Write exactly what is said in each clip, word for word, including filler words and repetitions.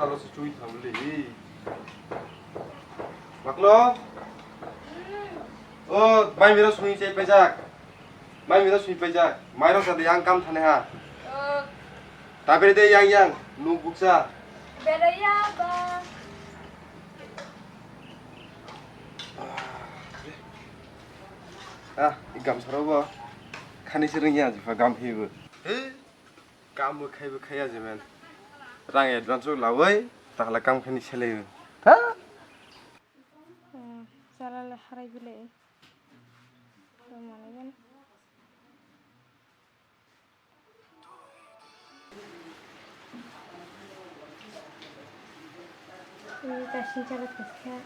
Alo se chui thamli. Maklo? O, mai miro sui chai pajak. Mai miro sui pajak. Mai ro sa de yang kam thane ha. Tabere de yang yang nu buksa. Beraya ba. Ah, i gamsarok bo khani se rwngya jifa gam hibo. He, gam bo khaibo khaiya je men. Rang advance rok lawi, takhala kam khani selaibo. Ha? Hmm, chala le harai bile. Tamo nai gana. Ini kasih cara kerja.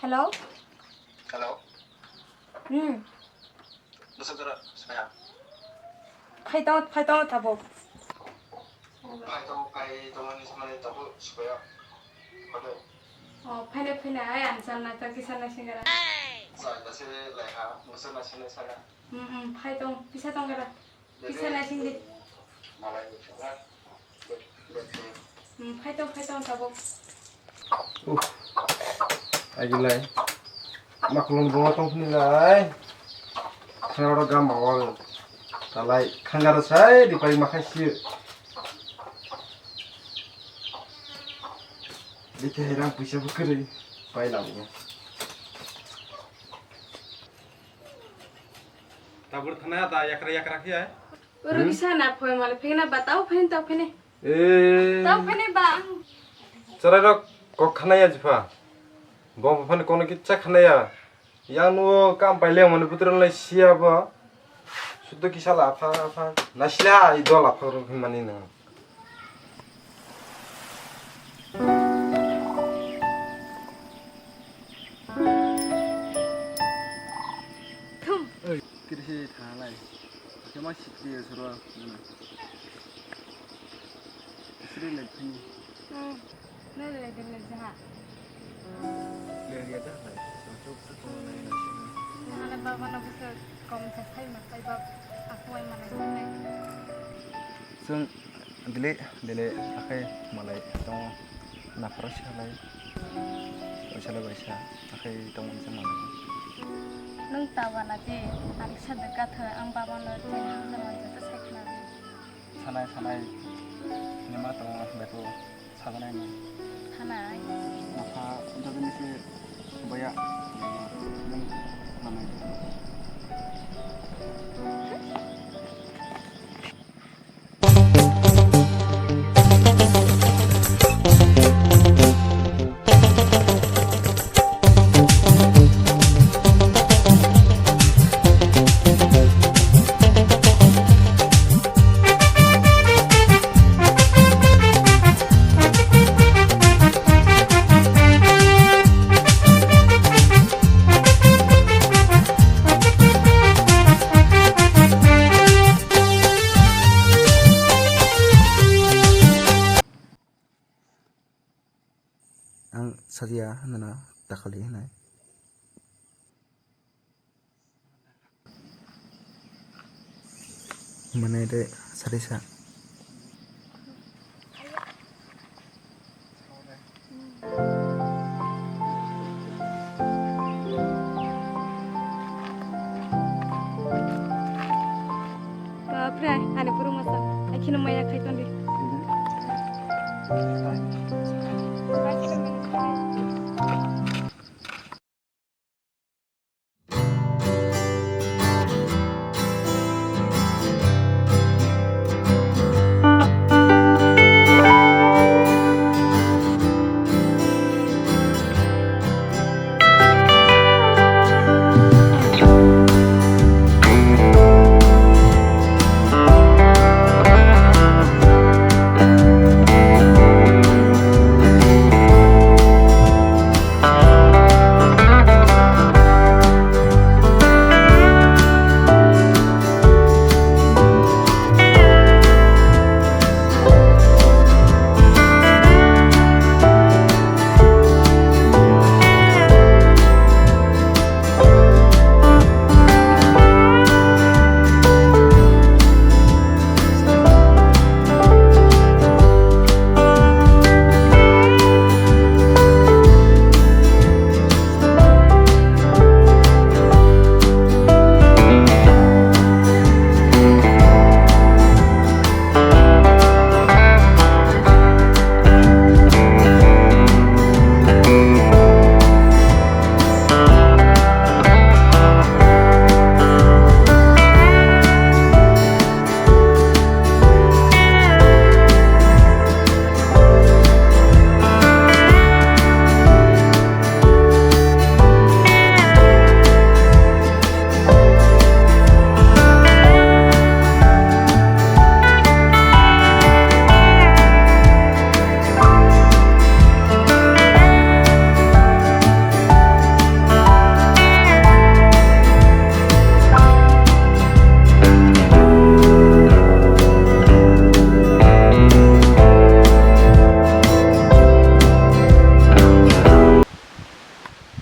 Hello? Hello? Hmm. Bwswk jora swkaya? Phai tongo, phai tongo tabuk. Phai tongo, phai tongo hinwi swmani tabuk swkaya. Koto? Oh, phainai, phainai, ai ang chal naithok kisa naisingara. Chal da se laiha, bwswk naising naisingara. Hmm, hmm, phai tong, kisa tong gara. Kisa naising di. Hmm, phai tong, phai tong tabuk. Uff, agilai. Maklong bongo tong phini lai. Khana oro gam bawa. Talai khangara sai di pai makhai si. Di khe rang puisa bo kwrwi pai labo. Tabur thana da yakra yakra khe ai. Oro kisa na phoi male phegna ba tau phene tau phene. Eh. Tau phene ba. Chwrairok kok khanaya jepha. Bo buphani kono kitsa khanaya. Yang nuo kam paile mani putra lai siya bo. Suddo kisa la apha apha. Nasila i dol apha rok hinmani nang. Oi, kiri se thangalai. Khe ma sikri soro nana. Sri le phini. Hmm. Nai le de le jaha. Le ya da hai. Chok chok nai na. Nana baba na busa kom sa sai ma sai bab. Aku ai mana sai. Sung Dili, dili, akhai malai tongo napharo sikalai, oisalai baisa, akhai tongo kisa malai. Nwng ta wana di, ang kisa de kathoi, ang baba no tei hamjakma joto sai khna di. Sanai, sanai, nima tongo, beto sajanai no. Sanai. Napha, jagani se, baya, nwng Ang sadia hinana dakhali hinai. Mane de sari sa. Bapre, ani burung masa. Akhino maya khai tondi.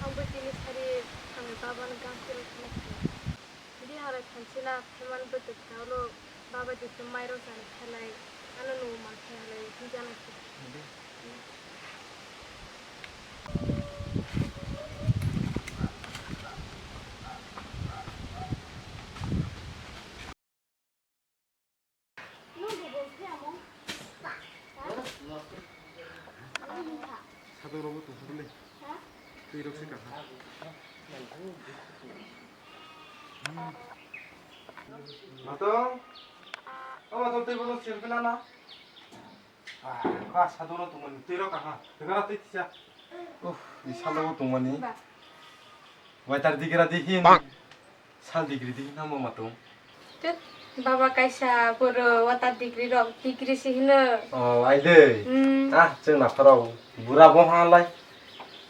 Ang bo tini sari thangwi babano gang phuru phano kha. Bihar thanchina phaimani bwtwi khe ulo baba tito mairok chani khalai ano nw man khe halai hinjana khe. Sadok rokbo tongthokgwle. Twi rok se kaham. Matong. O matong twi bono selfie lana. Ah, ba sadok rok tongmani twi rok kaham. Tegara twi tisa. Uff, ni salo tongmani. Waiter digira di hin. Sal degree di hinamo matong. Tut, baba kaisa boro water degree rok degree si hino. Oh, ai de. Hmm. Ah, chwng na pharo. Bura bo ha lai.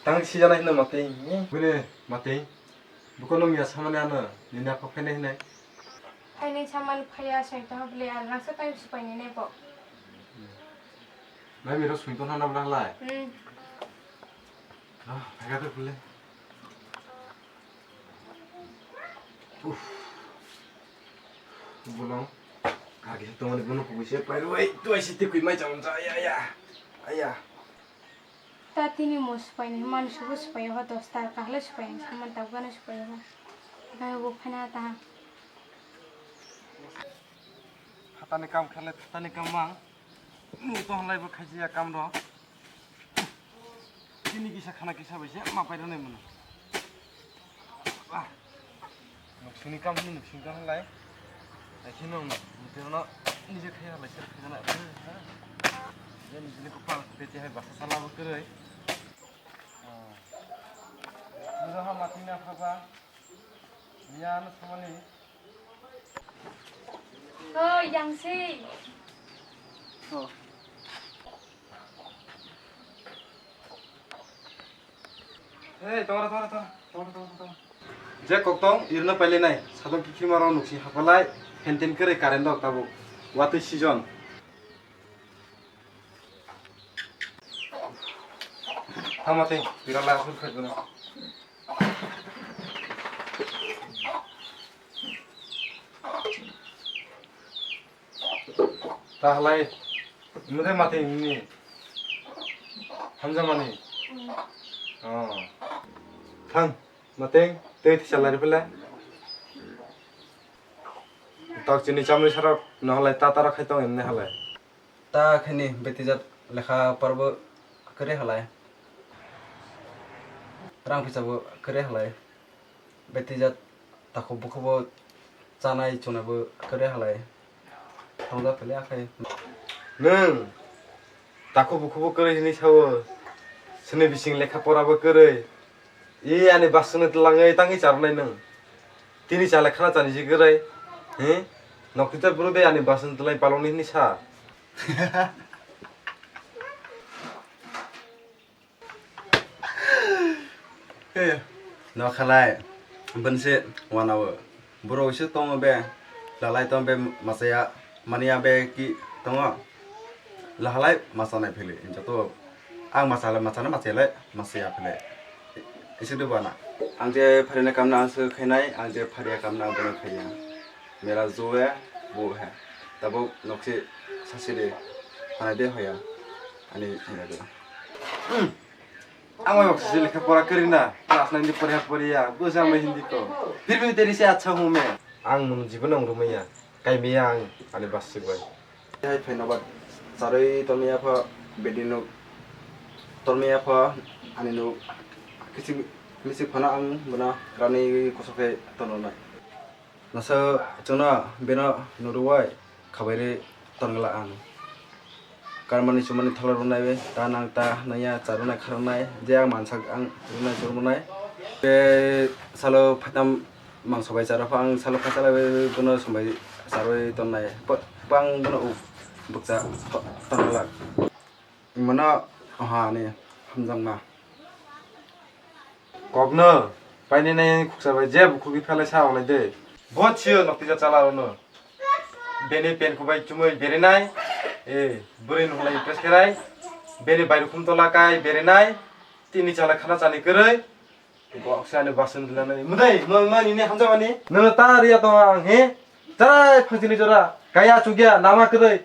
Tang si jana hino mateng. Bune mateng. Buko nung ya samani ano. Nini apa phene hinai. Phainai saman phaiya sai to bole ar rasa time supai nai bo. Mai miro sui to hana bla lai. Hmm. Ah, phaga to bole. Uff. Bolong. Kaki se tongmani bono kubui se pairwi. Tuai se tikui mai chang cha. Aya, aya. Aya. Ta tini mo supai ni manu subu supai ho dos ta kahla supai ni saman tabgana supai ho. Nai bo phana ta. Phatani kam khle phatani kam mang. Nung to halai bo khaisi ya kam ro. Tini kisa khana kisa bai se ma pai rwnai mano. Ah. Nuksini kam hini nuksini kam lai. Naikhe nung nukirano nije khai halai ser khai jana. Je nijini kopal beti hai basa sala bo kwrwi. Mudo ha matina phaba. Miya no samani. Oi, yang si. Oh. Hey, tora, tora, tora, tora, tora, tora. Je kok tong, irno paile nai. Sadok kikhima rok nuksi hapalai, henten kere current dok tabuk. Watwi season. Tama tei, pirala asuk khat guna. Tahalai, mudai mati ini. Hamjamani. Oh. Thang, mateng, tei thisa lari pele. Tok chini chamri sarok, nohalai ta tara khai tong emne halai. Ta khini betijat lekha porbo kere halai. Rang pisa bo kere halai. Betijat takhuk bukhubo chanai chunaibo kere halai. Thangja pele akhai. Nwng takhuk bukhubo kere hini sao. Sini bising lekha porabo kere. I ani baswkno twlangwi tangwi charwnai nwng. Tini chala khana chani jigwrai. He? Nokti ta bwrwi de ani baswkno twlai palokni hini sa. He. Nokhalai. Bonse wanao. Borok se tongo be, lalai tong be machaya, mania be ki tongo. Lahalai machanai phili, joto ang machala, machana machayalai machaya phili. Isi do bana. Ang je pharina kamna ang se khainai, ang je pharia kamna ang bono khaiya. Mera jo hai, bo hai. Tabuk nokse sasiri, hanai de hoya. Ani khaina do. Ang bai baksa lekha pora kwrwi na, class nine ni poriya poriya, buja mai Hindi ko. Phir bhi mere se acha hu main. Ang munu jibon ang rumaya, kai meya ang ani basik bai. Hai phaina ba, charwi tormaya pha, bedi nuk, tormaya pha, ani nuk, kisi misi phana ang bana rani kosok khe tornai. Nasa chwngno beno nuruwai khabairwi tongla ang. Karmani chumani thala rwnai ta nang ta nangya charwnai kharwnai je ang mansak ang rwnai churwnai. Be salo phatam mangso bai chara pha ang salo phatalai bono sombai charwi tongnai. Bang bono bukcha tongla. Mano oha ani hamjakma. Kokno paini nai khuksa bai je bukhuk phelai sa onglai de. Bo chiyo nokti ja chala rono. Beni pen kubai chumui berinai. E, bwrwi nungla impress kerai. Beni bai rukhum tola kai berinai. Tini chala khana chani kwrwi. Boksa ani basun dilanai. Mudai, no, no, nini hamjamani. Nono ta riya tongo ang, he? Charai phangchini jora. Kaya chugya, nama kwrwi.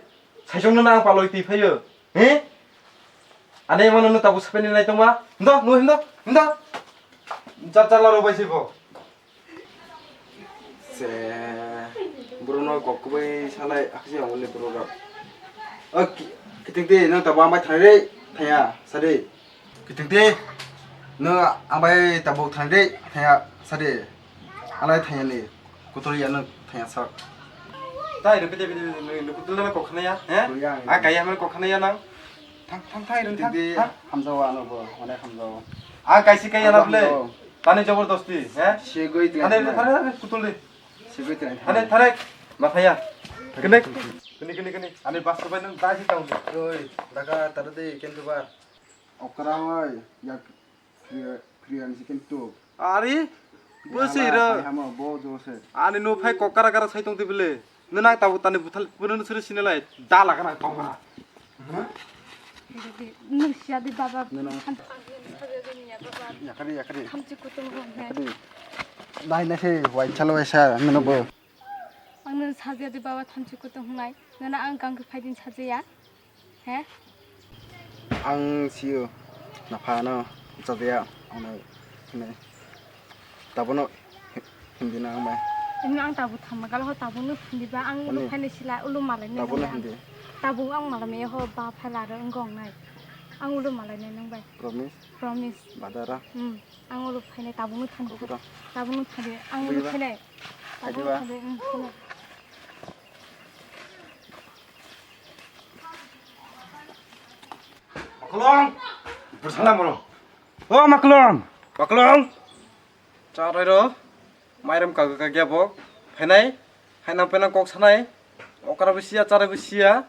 Saisong nono ang paloi twi phaio. He? Ane mano no tabu sapeni nai tongma. Hindo, no hindo, hindo. Char char laro bai sibo. Se, bro no kok kubai salai aksi ang le bro rok. O, ki-, kiting ti, nang tabu amai thai re, thaya, sadi. Kiting ti, no amai tabu thai re, thaya, sadi. Alai thaya ni, kutul ya no thaya sak. Tai no pide pide no kutul na kok khana ya, he? Kutul ya, a kaya man kok khana ya nang. Thang, thang, thang, thang, thang. Hamjao ano bo, onek hamjao. A kaisi kaya na ble. Tani jabardasti, he? Sigwi tene. Thane, thane, kutul de. Sigwi tene. Thane, thane. Mathaya. Kene, kene, kene, kene. Ani bas bai nang dai si tang. Oi, daga tar de kentu bar. Okra oi, yak priya, priya ni kentu. Ari, bo se ira. Hama bo jo se. Ani no phai kok kara kara sai tong de bile. Nang tabu tani buthal, buno suri sinilai. Da lagana tong. Nung siya di baba. Yakari, yakari. Thamchi kutung hong hai. Dai na se wai chalo wai sa nono bo. Ang nung sajiya di baba thamchi kutung hong nai. Nana ang gang ke phaidin sajiya. He? Ang siyo na phano sajiya ang ne. Tabono Hindi na ang bai. Ini ang tabu thangma galo ho tabu no hindi ba ang ulo phaini sila ulo malai ni. Tabu no hindi. Tabu ang malai me ho ba phaila ro wngong nai. Ang ulo malai nai nang bai. Promise? Promise. Badara? Hmm. Ang ulo phainai tabukno thani. Kubura? Tabukno thani. Ang ulo phainai. Tabukno thani. Hmm, phainai. Maklong! Bersana mono. O Maklong! Maklong! Charai ro. Mairum kaga kagya bo. Phainai. Hainang phainang kok sanai. Okra bo siya, charai bo siya.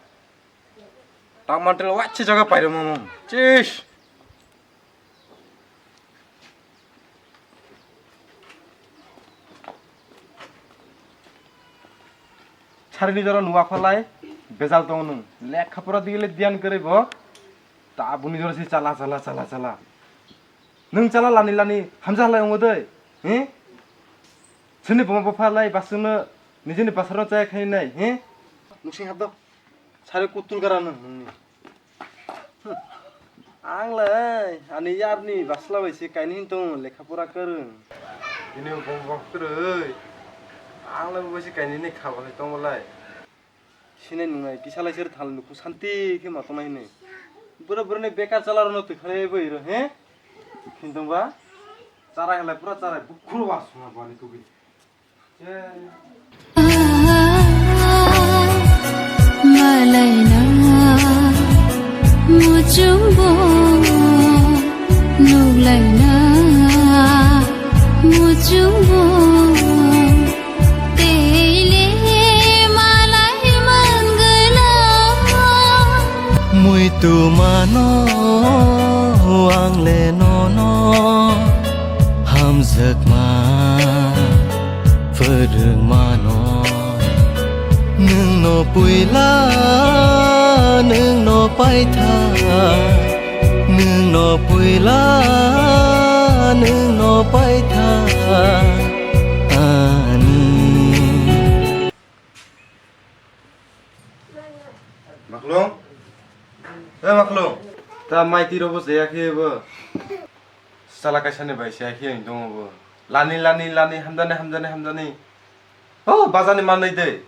Tang mantel wachi jaga pairo momo. Chish. Sarini jora nuwa kholai, bejal tongo nwng. Lekha pora digile diyan kwrwi bo. Ta buni jora si chala, chala, chala, chala. Nwng chala lani lani hamja halai ongo dei. He? Sini buma bupha lai basungno nijini basarno chaya khai nai, he? Nuksing hapdo. Sari kutul gara nwng nungni. Ang lai, ani yarni basla bai se kaini hin tongo lekha pora kwrwng. Ini bumbo kwrwi. Ang lai bo se kaini ni kha bo hai tongo lai. Sinai nungnai kisa lai ser thal nukhu santi khe ma tongnai hinwi. Bura bura ni bekar chala rwno twi khalai bai ro he. Hin tong ba? Charai halai pura charai bukhuru ba suna ba ni kubi. Malaina muchungbo, nuglaina muchungbo, teile malai mangala. Muitu mano ang le nono hamjakma. Phwrwng mano nwng no puila, nwng no paitha, nwng no puila, nwng no paitha ani. Maklung? Eh, Maklung? Ta mai tiro bo jaya khe bo. Sala kaisa ni bai se hai khe tongo bo. Lani, lani, lani, hamjani, hamjani, hamjani. Oh, bajani manwi de.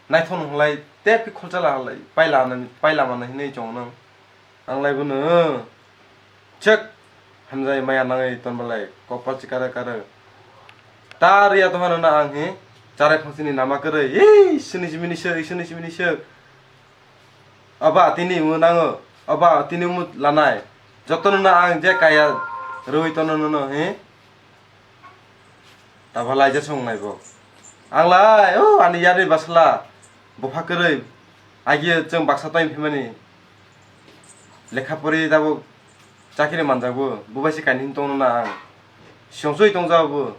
Naithok nung lai, te pi khol chala lai, paila nani, paila mano hinwi chong nang. Ang lai bono, chek, hamjai maya nangwi ton balai, kopal chi kara kara. Tar ya to hano na ang he, charai phang sini nama kwrwi, ei, sini simi ni sek, sini simi ni sek. Aba tini mu nango, aba tini mu lanai. Jotono na ang je kaya rwi tono nono he. Tabo laija song nai bo. Ang lai, o ani yarni basla, bopha kwrwi. Agi chwng baksa toin phimani. Lekha pori tabo chakiri manjak bo. Bo bai se kaini hin tongno na ang. Siyong soi tong jabo bo.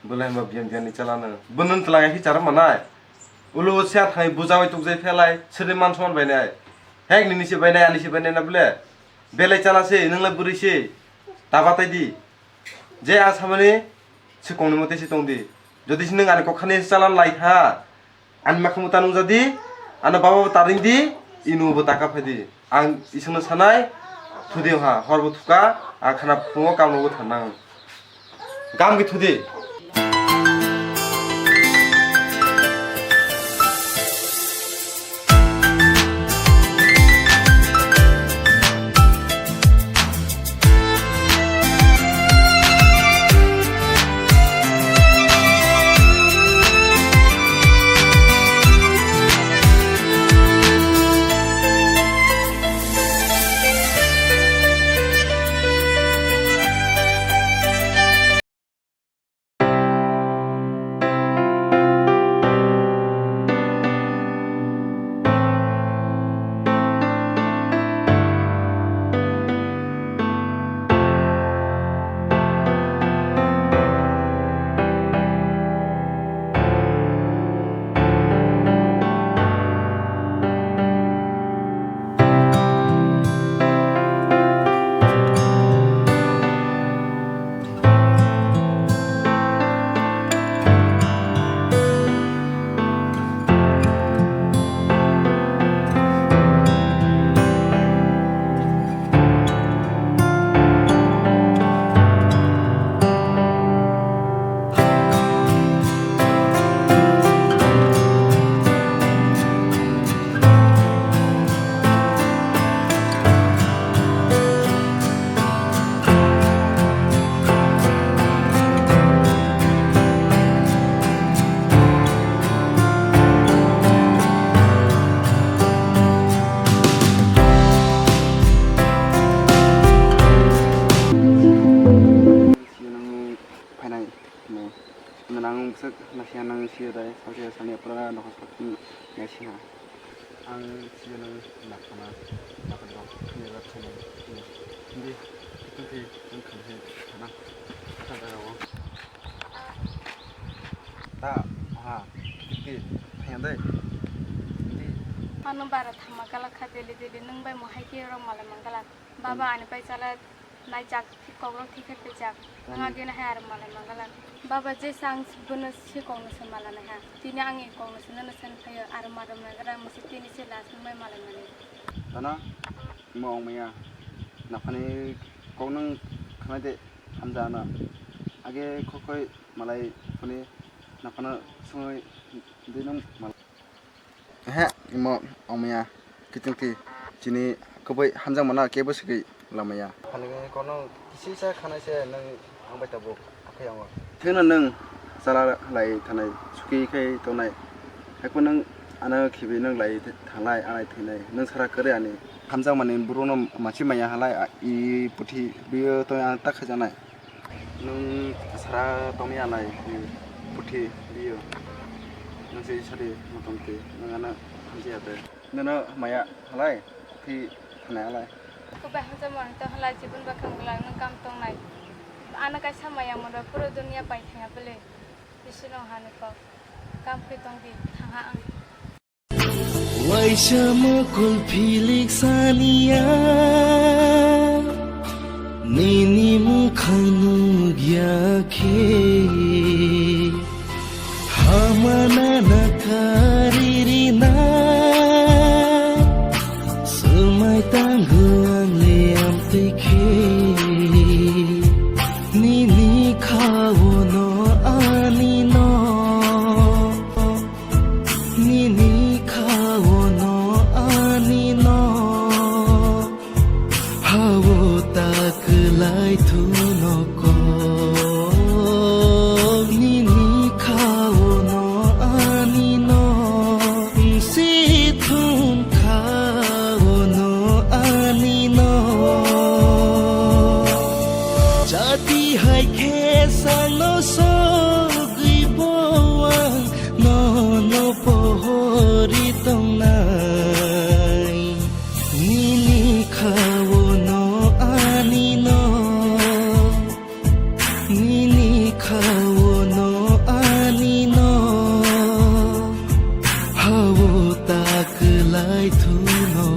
Bo lai hwnba biyang biyang ni chalano. Bo nwng twlang ya khe charwk manai. Ulo se a thai bujawi tukjai phelai, sirni man soman bai nai. Hek nini se bai nai, ani se bai nai na bole. Belai chala se, nwng lai bwrwi se. Ta batai di. Je ang samani, se kongni mote se tong di. Jodi se nwng ani kok khani chala lai kha, ani makhumu ta nung ja di, ano baba bo ta ring di, inu bo ta ka phai di. Ang isingno sanai, thudi ha, hor bo thuka, ang khana phungo kamno bo thanang. Gam gi thudi. Siya nang siya dai, saw siya sani pura nokha sakni ya siya. Ang siya nang nakana, nakana rok, ni rok sani, ni. Hindi, itu ki, ang khamsi, kana, kata daga wo. Ta, ha, kiti, thayang dai. Hindi. Ano bara thama kala kha deli deli, nung bai mo hai ki rok malai mangala. Baba ani pai chala naijak, kokrok thikhe pejak. Ang agena hai aro malai mangala. Baba je sang bono se kokno se malai nai ha. Tini ang e kokno se nono sen phaio aro malai mangala musi tini se last nung bai malai mani. Tana, mo ong maya. Naphani kok nung khanai de hamja na. Age khokoi malai phani naphana sungoi de nung malai. He, imo ongmaya, kiting ki, chini kubui hamjakmano kebo swkwi lamaya. Phani kono kisisa khanai se nwng ang bai tabuk, aphai ango. Thwino nwng chala lai thanai, suki khai tonai. Haikhe nwng ano khibi nwng lai thanglai, anai thwinai, nwng sara kwrwi ani. Hamjakmani borokno machi maya halai, a, i puthi, biyo to ang tak khajaknai. Nwng sara tongya nai, puthi biyo. Nwng se sari motom twi, nwng ano hamjaya tei. Nono maya halai, puthi thanai halai. Kubai hamjakmani to halai, jibon bakhang gwlak nwng kam tongnai. Ano kaisa maya mwnba puro dunia pai thangya bwle. Bisi no hani kok. Kam khe tongdi, thangha ang. Waisa mokol philik saniya, nini mukhang nukya khe, hamana na kari rina, swmai tango ang le amtwi khe, nini khaono ani no. Nini khaono ani no hao ta kwlai thuno kok. Nini khaono ani no si thum khaono ani no. Jati hai khe sano sogwi bo ang nono pohori tongnai. Nini khaono ani no, nini khaono ani no, hao ta kwlai thuno